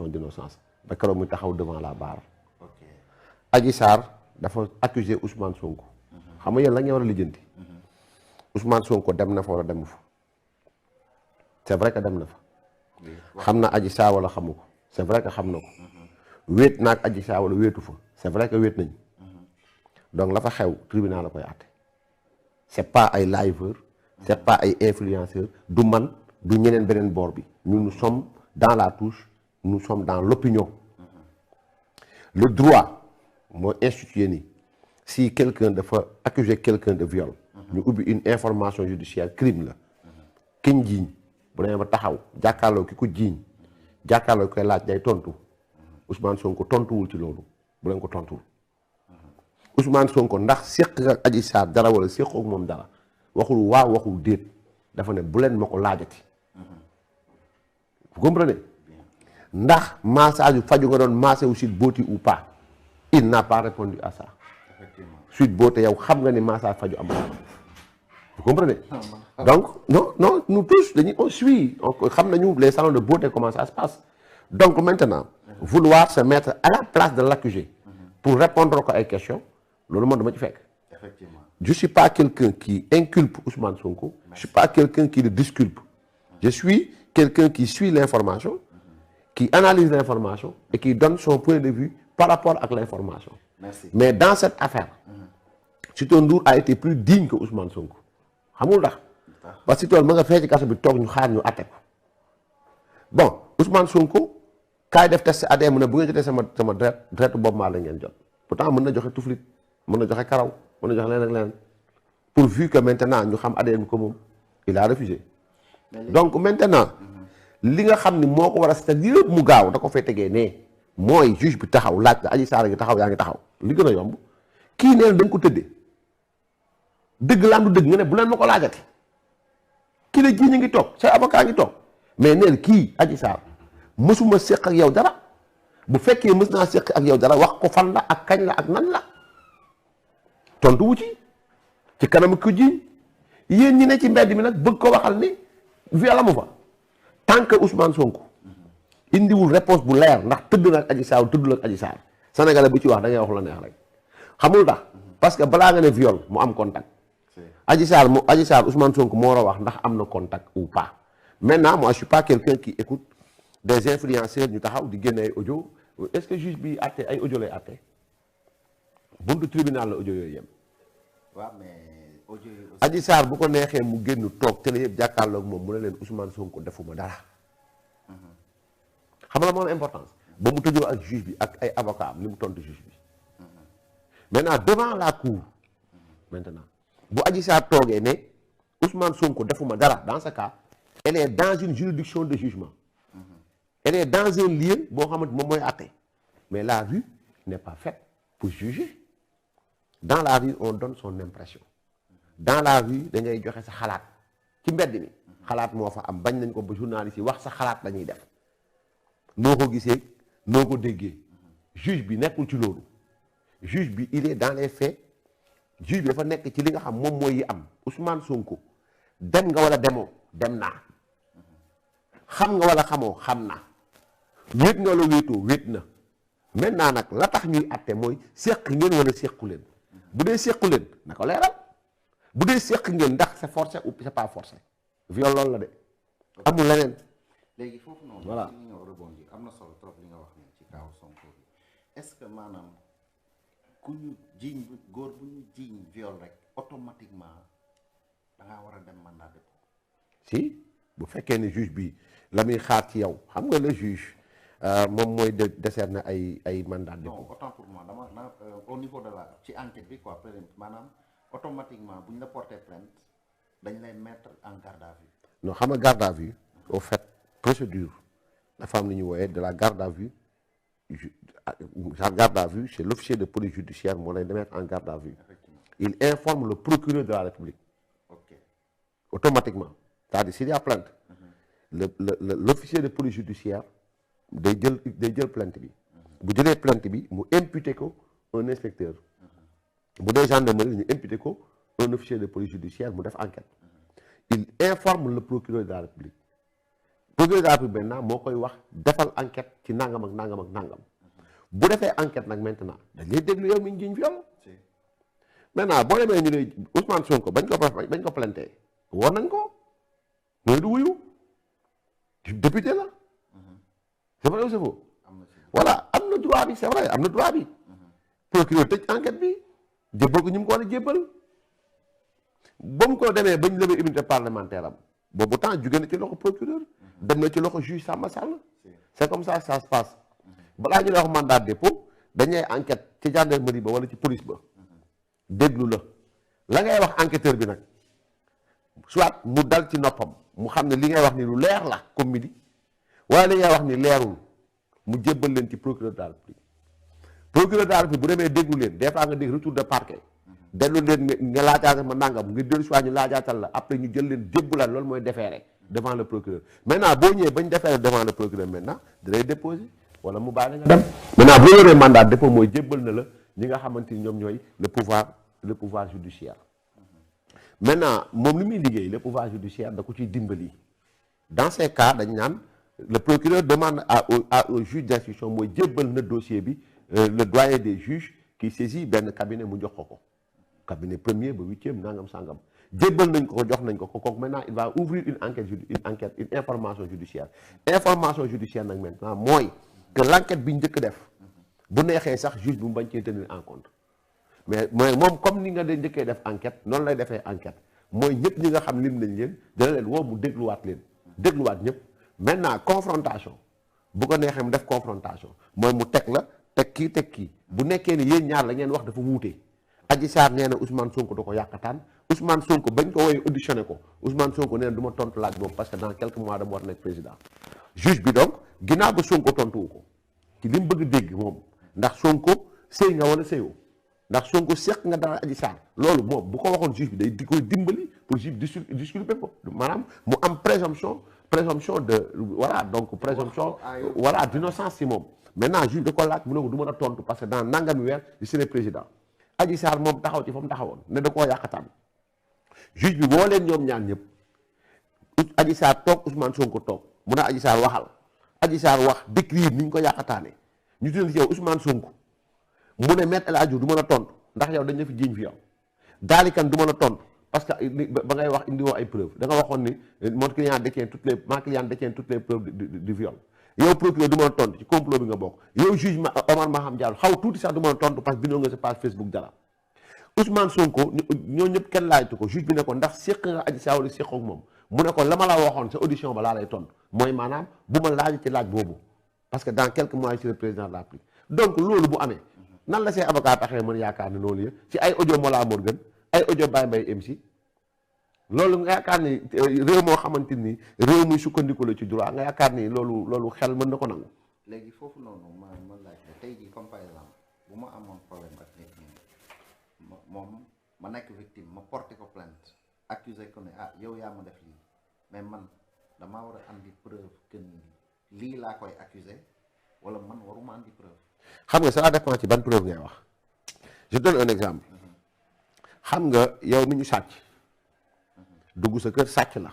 présomption d'innocence ba keroog mu taxaw devant la barre. Adji Sarr dafa accusé Ousmane Sonko. xam nga yéen la ngeen war a lijjanti. Ousmane Sonko dem na fa wala demu fa. c'est vrai que dem na fa. xam na Adji Sarr wala xamu ko c'est vrai que xam na ko. wéet naag Adji Sarr wala wéetu fa c'est vrai que wéet nañ. donc la fa xew tribunal la koy àtte. c'est pas ay liveur c'est pas ay influenceur du man du ñeneen beneen boor bi nous sommes dans la touche nous sommes dans l'opinion. Le droit moo institué ni si quelqu'un dafa accuser quelqu'un de viol ñu ubbi une information judiciaire crime la kiñ jiiñ bu demee ba taxaw jàkkaarloo ki ko jiiñ jàkkaarloo koy laaj day tontu Ousmane Sonko tontuwul ci loolu bu leen ko tontuwul Ousmane Sonko ndax séq ak Adji Sarr dara wala séq ak moom dara waxul waaw waxul déet dafa ne bu leen ma ko laajati vous comprenez ndax massage yu faju nga doon massé wu Sweet Beauté ou pas il n'a pas répondu à ça. Effectivement. Sweet Beauté yow xam nga ni massage faju am vous comprenez donc non nous tous dañuy on suit xam nañu les salons de beauté comment ça se passe donc maintenant vouloir se mettre à la place de l'accusé pour répondre ko ay questions loolu man dama ci fekk. Effectivement. Je suis pas quelqu'un qui inculpe Ousmane Sonko. Je suis pas quelqu'un qui le disculpe. Je suis quelqu'un qui suit l'information, qui analyse l'information et qui donne son point de vue par rapport à l'information. Merci. Mais dans cette affaire, Sitor Ndour a été plus digne que Ousmane Sonko. xamul ndax parce que Sitor ma nga fee ci kaso bi toog ñu xaar ñu àtte ko bon Ousmane Sonko kaay def test ADN mu ne bu ngeen jotee sama deret boobu maa la ngeen jot pourtant mën na joxe tuflit mën na joxe karaw mën na joxe leneen ak leneen pourvu que maintenant ñu xam ADN ko moom il a refusé. Donc maintenant li nga xam ni moo ko war a seet yëpp mu gaaw da ko fay tegee ne mooy juge bi taxaw laaj la Adji Sarr ngi taxaw yaa ngi taxaw li gën a yomb kii nee na da nga ko tëddee dëgg la am du dëgg nga ne bu leen ma ko laajati kii la ji ñu ngi toog say avocat ngi toog mais neel kii Adji Sarr mësuma séq ak yow dara bu fekkee mës naa séq ak yow dara wax ko fan la ak kañ la ak nan la tontu wu ci kanam ko ji yéen ñi ne ci mbedd mi nag bëgg ko waxal ni viol amu fa tant que Ousmane Sonko indiwul réponse bu leer ndax tëdd na ak Adji Sarr tëddul ak Adji Sarr sénégalais bu ci wax da ngay wax la neex rek xamul tax parce que balaa nga ne viol mu am contact Adji Sarr Ousmane Sonko moo war a wax ndax am na contact ou pas. Maintenant moi je suis pas quelqu'un qui écoute des influenceurs ñu taxaw di génne ay audio est-ce que juge bi àtte ay audio lay àtte buntu tribunal la audio yooyu yem. waaw mais audio yi aussi. Adji Sarr bu ko neexee mu génn toog télé yëpp jàkkaarloog moom mu ne leen Ousmane Sonko defuma dara xam nga moo am importance ba mu tëjoo ak juge bi ak ay avocat am li mu tontu juge bi maintenant devant la cour maintenant bu Adji Sarr toogee ne Ousmane Sonko defuma dara dans ce cas elle est dans une juridiction de jugement elle est dans un lieu boo xamante moom mooy àtte mais la rue n'est pas faite pour juger. Dans la rue on donne son impression dans la rue da ngay joxe sa xalaat ci mbedd mi xalaat moo fa am bañ nañ ko ba journaliste yi wax sa xalaat la ñuy def noo ko gisee noo ko déggee juge bi nekkul ci loolu juge bi il est dans les faits juge bi dafa nekk ci li nga xam moom mooy yi am Ousmane Sonko dem nga wala demoo dem naa xam nga wala xamoo xam naa wéet nga wala wéetoo wéet na maintenant nag la tax ñuy atte mooy séq ngeen wala séqu leen bu dee séqu leen na ko leeral bu dee séq ngeen ndax c'est forcé ou c'est pas forcé viol loolu la de amul leneen. léegi foofu noonu. voilà li nga rebondir am na solo trop li nga wax nii ci kaw Sonko bi est-ce que maanaam ku ñu jiiñ góor bu ñu jiiñ viol rek automatiquement da ngaa war a dem mandat de dépôt. si bu fekkee ne juge bi la muy xaar ci yow xam nga le juge moom mooy décerner ay mandat de dépôt. non autant pour moi dama au niveau de la ci enquête bi quoi maanaam automatiquement bu ñu la porter plainte dañ lay mettre en garde à vue. non xam nga garde à vue au fait procédure dafa am lu ñu wooyee de la garde à vue garde à vue c'est l'officier de police judiciaire moo lay mettre en garde à vue. Il informe le procureur de la République. Ok. Automatiquement c'est-à-dire s'il y a plainte l'officier de police judiciaire day jël plainte bi bu jëlee plainte bi mu imputé ko un inspecteur bu dee gendarmerie ñu imputé ko un officier de police judiciaire mu def enquête il informe le procureur de la République procureur de la République maintenant moo koy wax defal enquête ci nangam ak nangam ak nangam bu defee enquête nag maintenant dañ lay déglu yow mi ñu jiñ viol maintenant boo demee ñu ne Ousmane Sonko bañ ko planté woon nañ ko mooy du wuyu député la c'est vrai ou c'est faux voilà am na droit bi c'est vrai am na droit bi procureur tëj enquête bi jébbal ko ñu mu ko war a jébbal ba mu ko demee bañ lever immunité parlementaire am boobu temps jóge na ci loxo procureur dem na ci loxo juge Samba Sall c'est comme ça se passe balaa ñu lay wax mandat de dépôt dañuy enquête ci gendarmerie ba wala ci police ba déglu la ngay wax enquêteur bi nag soit mu dal ci noppam mu xam ne li ngay wax ni lu leer la comme midi wala li ngay wax ni leerul mu jébbal leen ci procureur de la République procureur de la République bu demee déglu leen des fois nga dégg retour de parquet dellu leen nga laajaatal ma nangam nga dellu soit ñu laajaatal la après ñu jël leen jébbalaat loolu mooy déféré devant le procureur maintenant boo ñëwee bañ déféré devant le procureur maintenant da lay déposer wala mu bàyyi la nga dem maintenant bu yoree mandat de dépôt mooy jébbal na la ñi nga xamante ni ñoom ñooy le pouvoir judiciaire maintenant moom li muy liggéey le pouvoir judiciaire da ko ciy dimbali dans ces cas dañ naan le procureur demande au juge d'instruction mooy jébbal na dossier bi le doyen des juges qui saisit benn cabinet mu jox ko cabinet premier ba 8e nangam sangam jébbal nañ ko jox nañ ko kooku maintenant il va ouvrir une information judiciaire nag maintenant mooy que l'enquête bi njëkk def bu neexee sax juge bu mu bañ cee tenir en compte mais moom comme ni nga de njëkkee def enquête noonu lay defee enquête mooy ñëpp ñi nga xam lim nañ leen dana leen woo mu dégluwaat ñëpp maintenant confrontation bu ko neexee mu def confrontation mooy mu teg la teg kii bu nekkee ni yéen ñaar la ngeen wax dafa wuute Adji Sarr nee na Ousmane Sonko da ko yàqataan Ousmane Sonko bañ ko woowee auditionné ko Ousmane Sonko nee na du ma tontu laaj boobu parce que dans quelques mois dama war nekk président juge bi donc ginnaaw ba Sonko tontuwu ko ci li mu bëgg dégg moom ndax Sonko sëy nga wala sëyoo ndax Sonko seq nga dara Adji Sarr loolu moom bu ko waxoon juge bi day di koy dimbali pour juge disculper ko maanaam mu am présomption de voilà donc présomption voilà d'innocence si moom maintenant juge da ko laaj mu ne ko du mën a tontu parce que dans nangami weer je serai président Adji Sarr moom taxaw ci fa mu taxawoon ne da koo yàqataan juge bi woo leen ñoom ñaar ñëpp Adji Sarr toog Ousmane Sonko toog mu ne Adji Sarr waxal Adji Sarr wax décrire ni ñu ko yàqataane ñu tuddee ci yow Ousmane Sonko mu ne Maître El Hadji Diouf du mën a tontu ndax yow dañ la fi jiiñ fi yow daalikan du mën a tontu parce que ba ngay wax indi woo ay preuves da nga waxoon ni ma client détient toutes les preuves du viol yow procureur du mën a tontu ci complot bi nga bokk yow juge Omar Maham Diallo xaw tuuti sax du mën a tontu parce que bindoo nga sa page Facebook dara Ousmane Sonko ñoo ñëpp kenn laajtu ko juge bi ne ko ndax séq nga Adji Sarr wala séqoo ak moom mu ne ko la ma la waxoon sa audition ba laa lay tontu mooy maanaam bu ma laaj ci laaj boobu parce que dans quelques mois je serai président de la République donc loolu bu amee nan la see avocat taxee mën yaakaar ne noonu yëpp ci ay audio Mollah Morgun ay audio Baye Mbaye MC loolu nga yaakaar ni réew moo xamante ni réew muy sukkandiku la ci droit nga yaakaar ni loolu xel mën na ko nangu. léegi foofu noonu ma laaj la tey jii comme par exemple bu ma amoon problème ak nit ñi moom ma nekk victime ma porté ko plainte accusé ko ne yow yaa ma def lii mais man damaa war a andi preuve que lii laa koy accusé wala man waruma andi preuve. xam nga ça dépend ci ban preuve ngay wax je donne un exemple xam nga yow mi ñu sàcc dugg sa kër sàcc la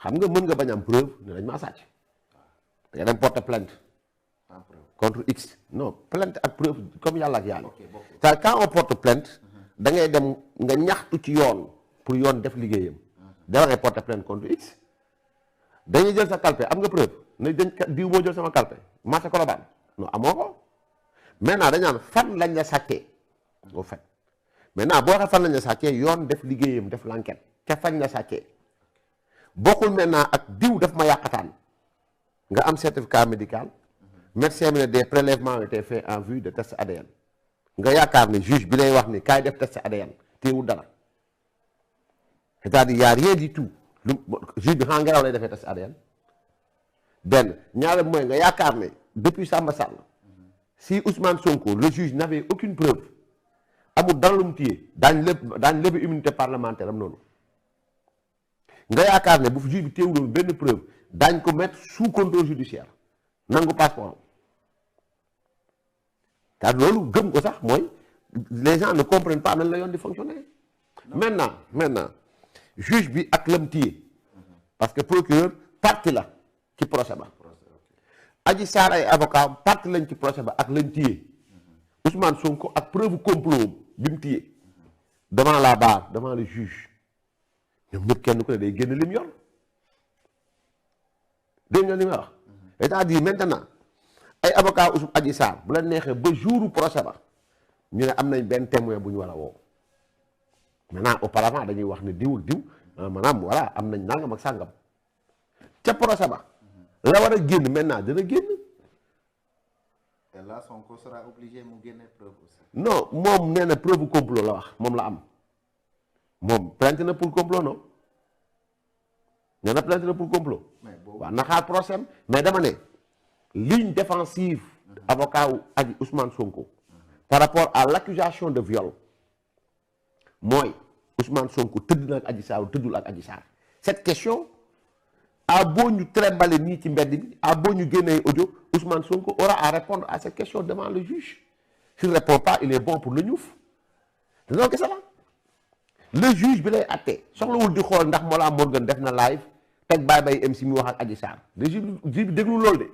xam nga mën nga bañ am preuve ne dañ maa sàcc da nga dem porter plainte contre X non plainte ak preuve comme yàlla ak yàlla c'est quand on porte plainte da ngay dem nga ñaxtu ci yoon pour yoon def liggéeyam da ngay porter plainte contre X dañuy jël sa calpe am nga preuve ne dañ diw moo jël sama calpe marché Colobane non amoo ko maintenant dañ naan fan lañ la sàccee au fait maintenant boo waxee fan lañ la sàccee yoon def liggéeyam def l'enquête ca fañ la sàccee bokkul maintenant ak diw daf ma yàqataan nga am certificat médical médecin bi ne des prélèvements ont été faits en vue de test ADN nga yaakaar ne juge bi lay wax ni kaay def test ADN teewul dara c'est-à-dire y a rien du tout lu juge bi xam ngelaw lay defee test ADN benn ñaareel mooy nga yaakaar ne depuis Samba Sall si Ousmane Sonko le juge n'avait aucune preuve amul dara lu mu téye daañu lever immunité parlementaire am noonu nga yaakaar ne bu fi juge bi téewuloon benn preuve daañ ko mettre sous contrôle judiciaire nangu passeport car loolu gëm ko sax mooy les gens ne comprennent pas nan la yoon di fonctionner maintenant juge bi ak lam téye parce que procureur partie la ci procès ba. Adji Sarr ay avocat partie lañ ci procès ba ak lañ téye Ousmane Sonko ak preuve complot bi mu téye devant la barre devant le juge ñoom ñëpp kenn ku ne day génn lim yor dégg nga li may wax. c'est-à-dire maintenant ay avocat Adji Sarr bu la neexee ba jouru procès ba ñu ne am nañ benn témoin bu ñu war a woo maintenant auparavant dañuy wax ne diw maanaam voilà am nañ nangam ak sàngam ca procès ba la war a génn maintenant dana génn. et là Sonko sera obligé mu génne preuve aussi. non moom nee na preuve complot la wax moom la am moom plainte na pour complot non nee na plainte na pour complot. waaw na xaar procès mais dama ne ligne défensive avocat wu Adji Ousmane Sonko par rapport à l'accusation de viol mooy Ousmane Sonko tëdd na ak Adji Sarr tëddul ak Adji Sarr cette question a beau ñu trembler nii ci mbedd bi a beau ñu génnee audio Ousmane Sonko aura à répondre à cette question devant le juge s'il ne répond pas il est bon pour le ñuuf te loolu kese la le juge bi lay atte soxlawul di xool ndax Mollah Morgun def na live teg bay MC mi wax ak Adji Sarr le juge bi déglu loolu de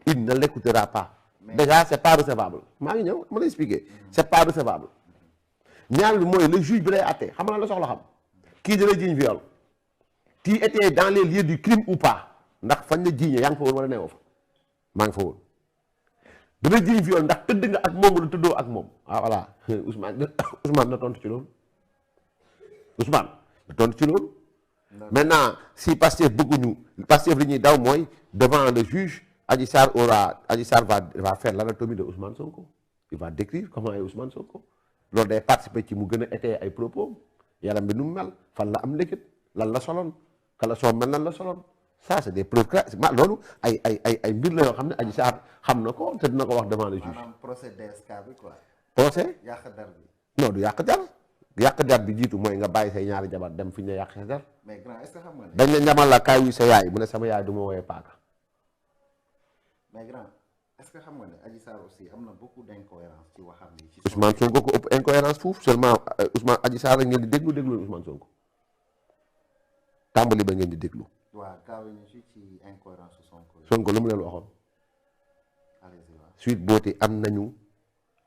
il ne l'écoutera pas déjà c'est pas recevable maa ngi ñëw ma lay expliquer c'est pas recevable ñaar bi mooy le juge bi lay atte xam nga la soxla xam kii da lay jiiñ viol kii était dans les lieux du crime ou pas ndax fañ la jiiñee yaa ngi fa woon wala neewoo fa maa ngi fa woon da lay jiiñ viol ndax tëdd nga ak moom wala tëddoo ak moom ah voilà Ousmane na tontu ci loolu Ousmane na tontu ci loolu maintenant si Pastef bëgguñu Pastef li ñuy daw mooy devant le juge Adji Sarr va faire l'anatomie de Ousmane Sonko il va décrire comment est Ousmane Sonko loolu day participer ci mu gën a étayer ay propos yaram bi nu mu mel fan la am léegi lan la soloon kala soo mel lan la soloon ça c'est des preuves claires loolu ay mbir la yoo xam ne Adji Sarr xam na ko te dina ko wax devant le juge. maanaam procès DSK bi quoi. procès yàq der bi. non du yàq der bi jiitu mooy nga bàyyi say ñaari jabar dem fi ñu ne yàq sa der. mais grand est-ce que xam nga ne. dañ ne ñamal la kaay yu sa yaay mu ne sama yaay du ma woowee paaka. mais grand est-ce que xam nga ne Adji Sarr aussi am na beaucoup d'incohérence ci waxam yi. ci Ousmane Sonko ko ëpp incohérence foofu seulement Ousmane Adji Sarr rek ngeen di déglu Ousmane Sonko tàmbali ba ngeen di déglu. waaw gaaw ñu ci incohérence Sonko. Sonko lu mu leen waxoon. Sweet Beauté am nañu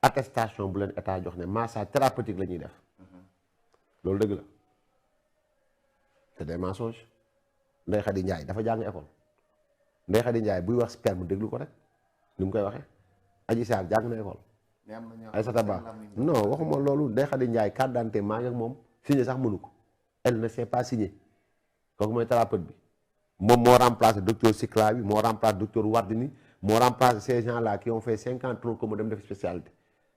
attestation bu leen état jox ne massage thérapeutique la ñuy def. loolu dëgg la c'est des mensonges. Ndeye Khady Ndiaye dafa jàng école Ndeye Khady Ndiaye buy wax sperme déglu ko rek ni mu koy waxee Adji Sarr jàng na école. Aïssata Ba non waxuma loolu Ndeye Khady Ndiaye carte d'identité maa ngi ak moom signé sax mënu ko elle ne sait pas signer kooku mooy thérapeute bi moom moo remplacé docteur Sikla bi moo remplacé docteur Wardini moo remplacé ces gens là qui ont fait 50 ans comme dem def spécialité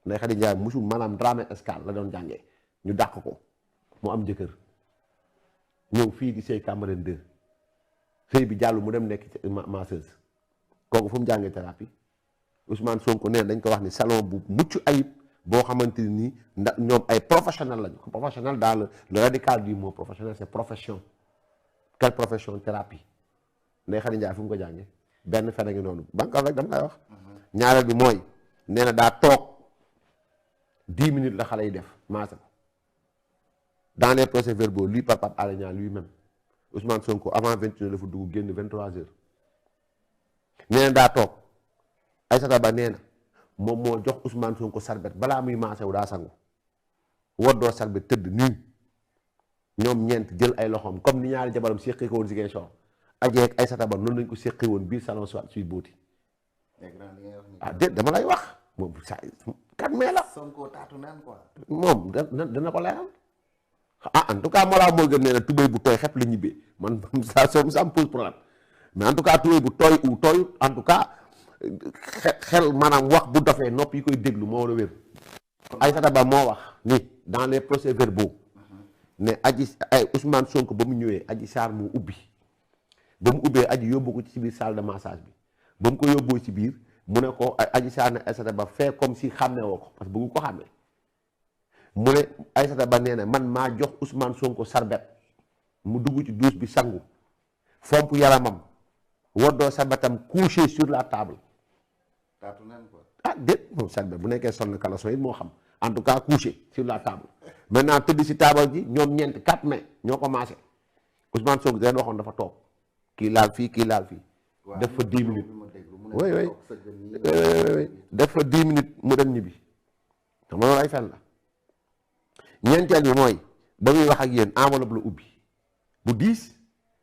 Ndeye Khady Ndiaye musul maanaam Dramé Escale la doon jàngee ñu dàq ko mu am jëkkër ñëw fii di sëy Cambérène 2 sëy bi jàllu mu dem nekk masseuse kooku fu mu jàngee thérapie Ousmane Sonko nee dañ ko wax ni salon bu mucc ayib boo xamante ni ndax ñoom ay professionnel lañu professionnel dans le radical du mot professionnel c'est profession quelle profession thérapie Ndeye Khady Ndiaye fu mu ko jàngee benn fen a ngi noonu banqal rek dama lay wax ñaareel bi mooy nee na daa toog 10 minutes la xale yi def maase ko dans les procès verbaux lui par Pape Alé Niang lui-même Ousmane Sonko avant 21 la fa dugg génn 23 heures nee na daa toog Aïssata Ba nee na moom moo jox Ousmane Sonko sarbet balaa muy maase wu daa sangu woddoo sarbet tëdd nii ñoom ñeent jël ay loxoom comme ni ñaari jabaram séqee ko woon Ziguinchor Adji ak Aïssata Ba noonu lañ ko séqee woon biir salon Sweet Beauté ah déet dama lay wax moom sa kat mee la Sonko taatu naan quoi moom dana ko leeral ah en tout cas Mollah Morgun nee na tubéy bu tooy xepp la ñibbee man ça me pose problème mais en tout cas tubéy bu tooy ou tooyut en tout cas xel maanaam wax bu dofee nopp yi koy déglu moo war a wér Aïssata Ba moo wax ni dans les procès verbaux ne ay Ousmane Sonko ba mu ñëwee Adji Sarr mu ubbi ba mu ubbee Adji yóbbu ko ci biir salle de massage bi ba mu ko yóbboo ci biir mu ne ko Adji Sarr ne Aïssata Ba fait comme si xàmmee woo ko parce que bëggu ko xàmmee mu ne Aïssata Ba nee na man maa jox Ousmane Sonko sarbet mu dugg ci douche bi sangu fomp yaramam woddoo sarbetam couché sur la table taatu naan quoi ah déet moom sarbet bu nekkee sonn caleçon it moo xam en tout cas couché sur la table maintenant tëdd si table ji ñoom ñeent 4 mai ñoo commencé Ousmane Sonko dañ waxoon dafa toog kii laal fii kii laal fii. def fa 10 minutes. oui oui def fa 10 minutes mu dem ñibbi xam nga loolu ay fen la. ñeenteel bi mooy ba muy wax ak yéen enveloppe la ubbi bu 10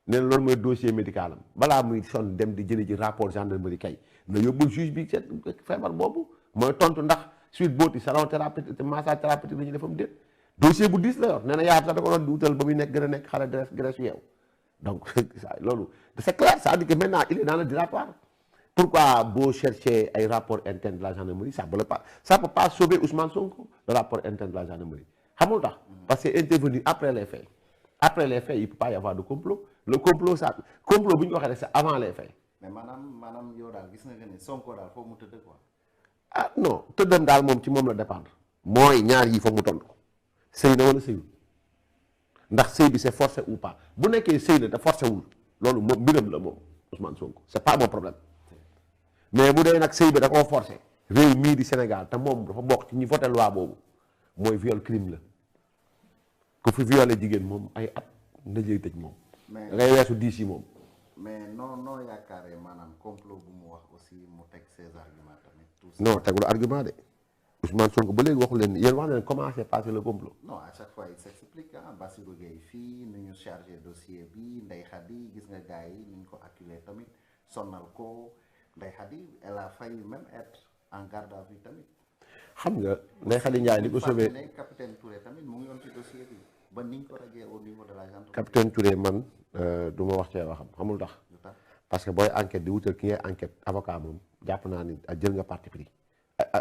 nee na loolu mooy dossier médical am balaa muy sonn dem di jëli ji rapport gendarmerie kay na yóbbul juge bi seet feebar boobu mooy tontu ndax suite booti salon thérapeutique massage thérapeutique la ñuy defam déet dossier bu 10 la yor nee na yaatu sax da ko doon di wutal ba muy nekk gën a nekk xale graisse yeew donc loolu c'est clair ça veut dire que maintenant il est dans le dilatoire. Pourquoi beau chercher un rapport interne de la gendarmerie, ça ne peut pas sauver Ousmane Sonko, le rapport interne de la gendarmerie. Parce que c'est intervenu après les faits. Après les faits, il ne peut pas y avoir de complot. Le complot, c'est avant les faits. Mais madame Yodal, vous savez que Sonko il faut monter de quoi? Ah non, tout le monde la dépendre. Moi, il faut monter. C'est une c'est ndax sëy bi c'est forcé ou pas. Bu nekkee sëy na te forcé wul loolu moom mbiram la moom Ousmane Sonko c'est pas mon problème. Mais bu dee nag sëy bi da koo forcé réew mii di Sénégal te moom dafa bokk ci ñi voté loi boobu mooy viol crime la ku fi violé jigéen moom ay at ndëjëy tëj moom. mais da ngay weesu 10 yi moom. mais non yaakaaree maanaam complot bu mu wax aussi mu teg ses arguments tamit. tout ça non tegul argument de Ousmane Sonko ba léegi waxu leen yéen wax leen comment c'est passé le complot. non à chaque fois il s'explique ah Bassirou Gueye fii nu ñu chargé dossier bi Ndeye Khady gis nga gars yi ni ñu ko acculé tamit sonnal ko. Ndeye Khady elle a failli même être en garde à vue tamit. xam nga Ndeye Khady Ndiaye li ko sauvé capitaine Touré tamit mu ngi yoon ci dossier bi ba niñ ko rajee au niveau de la gendarmerie. capitaine Touré man du ma wax cee waxam xamul tax parce que booy enquête di wutal ki ngay enquête avocat moom jàpp naa ni jël nga parti pris.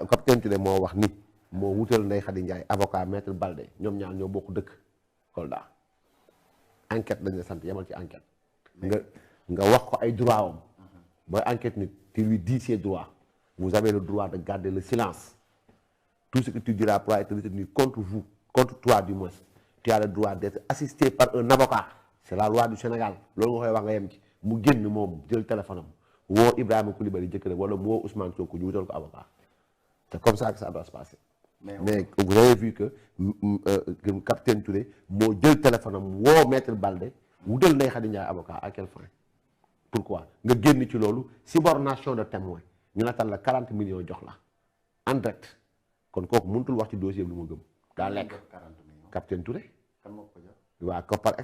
capitaine Touré moo wax ni moo wutal Ndeye Khady Ndiaye avocat maître Balde ñoom ñaar ñoo bokk dëkk Kolda enquête dañ la sant yemal ci enquête. nga wax ko ay droit am. booy enquête nit tu lui dis ses droits vous avez le droit de garder le silence tout ce que tu diras pourra être retenu contre vous contre toi du moins tu as le droit d'être assisté par un avocat c'est la loi du Sénégal loolu nga koy wax nga yem ci mu génn moom jël téléphone am woo Ibrahima Coulibaly jëkkëram wala mu woo Ousmane Sonko ñu wutal ko avocat c'est comme ça que ça doit se passer. mais vous avez vu que capitaine Touré moo jël téléphone am woo maître Balde wutal Ndeye Khady Ndiaye avocat à quelle fin. Pourquoi nga génn ci loolu subornation de témoin ñu natal la 40 millions jox la en direct kon kooku mënutul wax ci dossier bi lu ma gëm daa lekk capitaine Touré waaw ko par